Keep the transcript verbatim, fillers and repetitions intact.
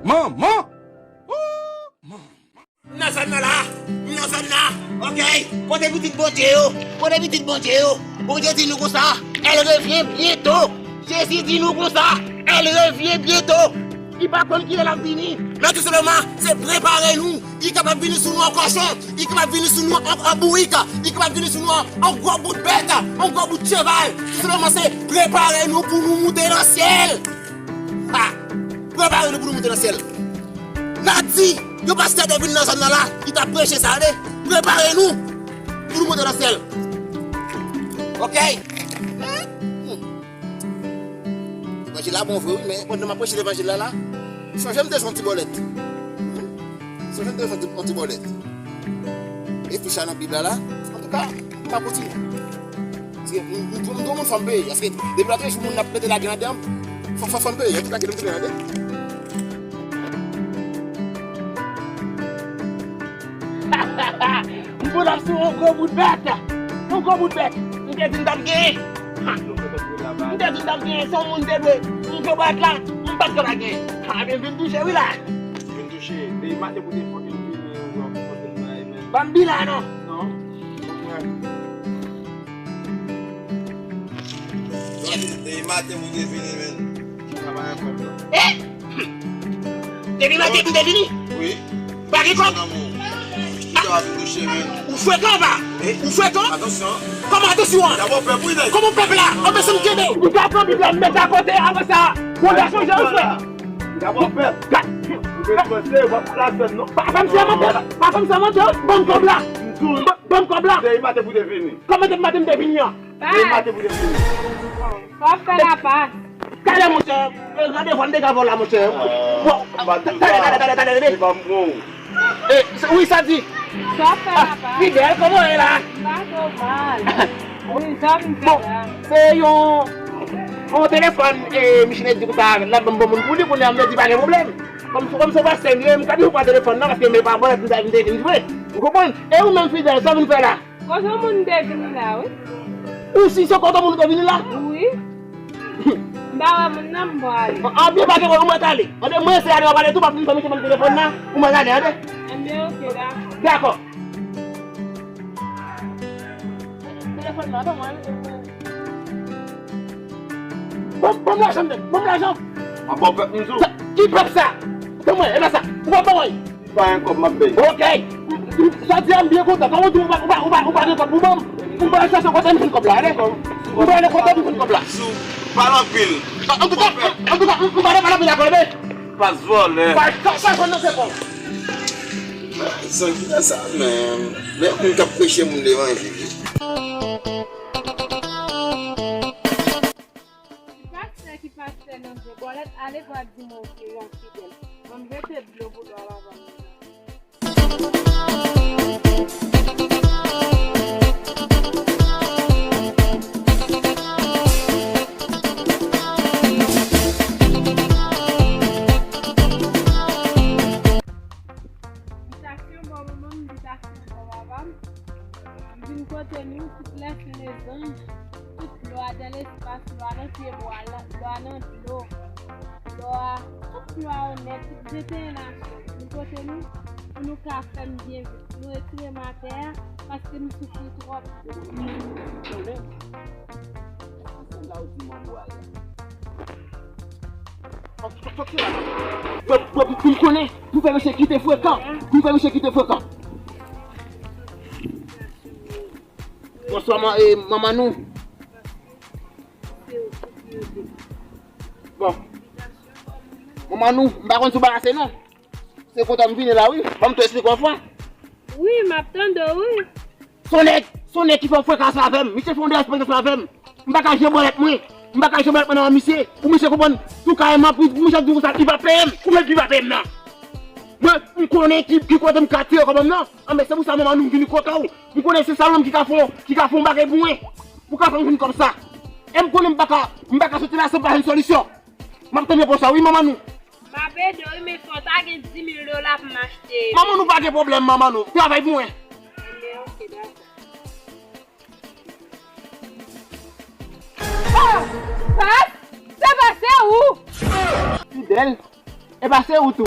Manman! Ooh, manman! M nan zòn nan la, m nan zòn nan, ok? Kote pitit Bondye yo? Kote pitit Bondye yo? Bondye di nou konsa, elle revient bientôt. Jezi di nou konsa, elle revient bientôt. Li pa konn kilè l ap vini. Men tou senpleman, se prepare nou. Li kapab vini sou nou an kòchon, li kapab vini sou nou an, an bourik, li kapab vini sou nou an, an gwo bout bèt, an gwo bout cheval. Tou senpleman, se prepare nou pou nou moute nan syèl. Ha! Prepare nou pou nou moute nan syèl. N a di, yon pastè te vin nan zòn nan la, li t ap preche sa, tande. Prepare nou pou nou moute nan syèl. Ok? Levanjil la bon vre, wi, men pandan m ap preche levanjil la, la, sonje m te jwenn yon ti bòlèt. Sonje m te jwenn yon ti bòlèt. E fich la nan Bib la, la. Antouka, m pa kontinye. Paske m, m, m, m, m fò m peye. Paske depi lòt jou moun ap mete lajan ladan, fò, fò, fò m peye. Antouka, kite m tounen, tande. M pou l ap sou yon gwo bout bèt. Yon gwo bout bèt. M te di m t ap genyen. Ha! M te di m t ap genyen. Se yon moun te dwe. M te bat la. M pa t ka pa genyen. Ha, men vin touche, wi, la. Vin touche. Depi maten pou te fòk vin, vin, vin, vin, vin, vin, vin. Ban m bi la, non. Non. Depi maten pou te vini, men. Sa pa yon pwoblèm. Eh! Depi maten pou te vini? Wi. Pa gen kòb? Ou frekan, pa? Ou frekan? Atansyon. Kòman atansyon an? Kòman pèp la? Anben, se m kenbe. Ou ka pran Bib la, m met akote, apre sa, bon, gason, jan ou fè? Gabon pèp. Ou vin panse w ap plas fè non. Pa fè m sèmante, pa fè m sèmante, ban m kòb la. Ban, ban m kòb la. Depi maten pou te vini. Kòman depi maten m te vini an? Depi maten pou te vini. Fò fè lapas. Talè, monchè, randevou an deja vòlè la, monchè. Bon, talè, talè, talè, talè, talè. E, wi, sa di. Sa fè la pa. Fidèl, kòman w ye la? M pa twò mal. Wi, sa m fè la. Bon, se yon, yon telefòn, e, Michelet di konsa, l ap ban m bon moun pou li, kounye a m te di pa gen pwoblèm. Kòm, kòm se pastè m ye, m ka di ou pa telefòn nan, paske m pa bòlèt, m ta vin te vin jwe. Ou konprann? E ou menm, Fidèl, sa w vin fè la? Kote moun te vini la, wi. Ou si se kote moun te vini la? Wi. M pa wè moun nan, m pral ale. An byen, pa gen pwoblèm, mwen t ale. Mande mwen se ale, w ap ale tou, pa fin fè misye ban m telefòn nan. Ou mwen ale, tande? Enben, oke, dakò. Dakò. Telefòn nan, ban mwen. Ban, ban m lajan m, ban m lajan. A bon pèp m di w. Sa, ki pèp sa? Ban mwen, e pa sa. Ou pa ban mwen. Pa gen kòb m ap bay. Ok. Jodi a m byen kontan. Kòman w di ou pa, ou pa, ou pa, ou pa gen kòb pou ban m? Ou pa al chèche kote m jwenn kòb la, tande? Ou pa al kote m jwenn kòb la. Sou, pale anpil. Antouka, antouka, m, m pa t ap pale anpil avè w, men. Pas vòlè. Pa, pa, pa jwenn nan se bon. Zòt ki fè sa menm. Men moun k ap preche moun levanjil. Ki pastè, ki pastè nan vye bòlèt, ale vwa di mwen ou se yon fidèl. Ban m jete dlo pou dwa papa m. Bitasyon bò manman m, bitasyon bò papa m. M vin kote nou, tout lè se lezanj, tout lwa de lespas, lwa nan pyebwa, lwa nan dlo, lwa, tout lwa onèt, tout venteyen nasyon. M kote nou, pou nou ka fè m byen vit. Nou retire m atè a, paske m soufri twòp. Pou m konnen, pou fè mesye kite frekan. Pou fè mesye kite frekan. Bonswa, man, e, manman nou. Bon. Manman nou, m pa konn si w balase non. Se kontan m vini la, wi. Ban m tou esplike w yon fwa. Wi, m ap tande w, wi. Se yon nèg, se yon nèg ki fè yon frekans avè m. Misye fè yon dèyè frekans avè m. M pa ka jwe bòlèt mwen. M pa ka jwe bòlèt mwen nan men misye. Pou misye konprann tou kareman, pou misye di konsa, li pa peye m. Konbyen li pa peye m nan? Mwen, m konnen ki, ki kote m ka tire kòb mwen nan. Anben, se pou sa manman nou m vini kote w. M konnen se sa menm ki ka fè, ki ka fè yon bagay pou mwen. Pou ka fè m jwenn kòb sa. E m konnen m pa ka, m pa ka soti la san pa jwenn solisyon. M ap tande pou sa, wi, manman nou. M ap ede w, wi, men fò w ta gen di mil dola pou m achte. Manman nou pa gen pwoblèm, manman nou. Travay pou mwen. Enben, oke, dakò. Ah! Pas! Se pa se ou! Fidèl, Epa se ou tou.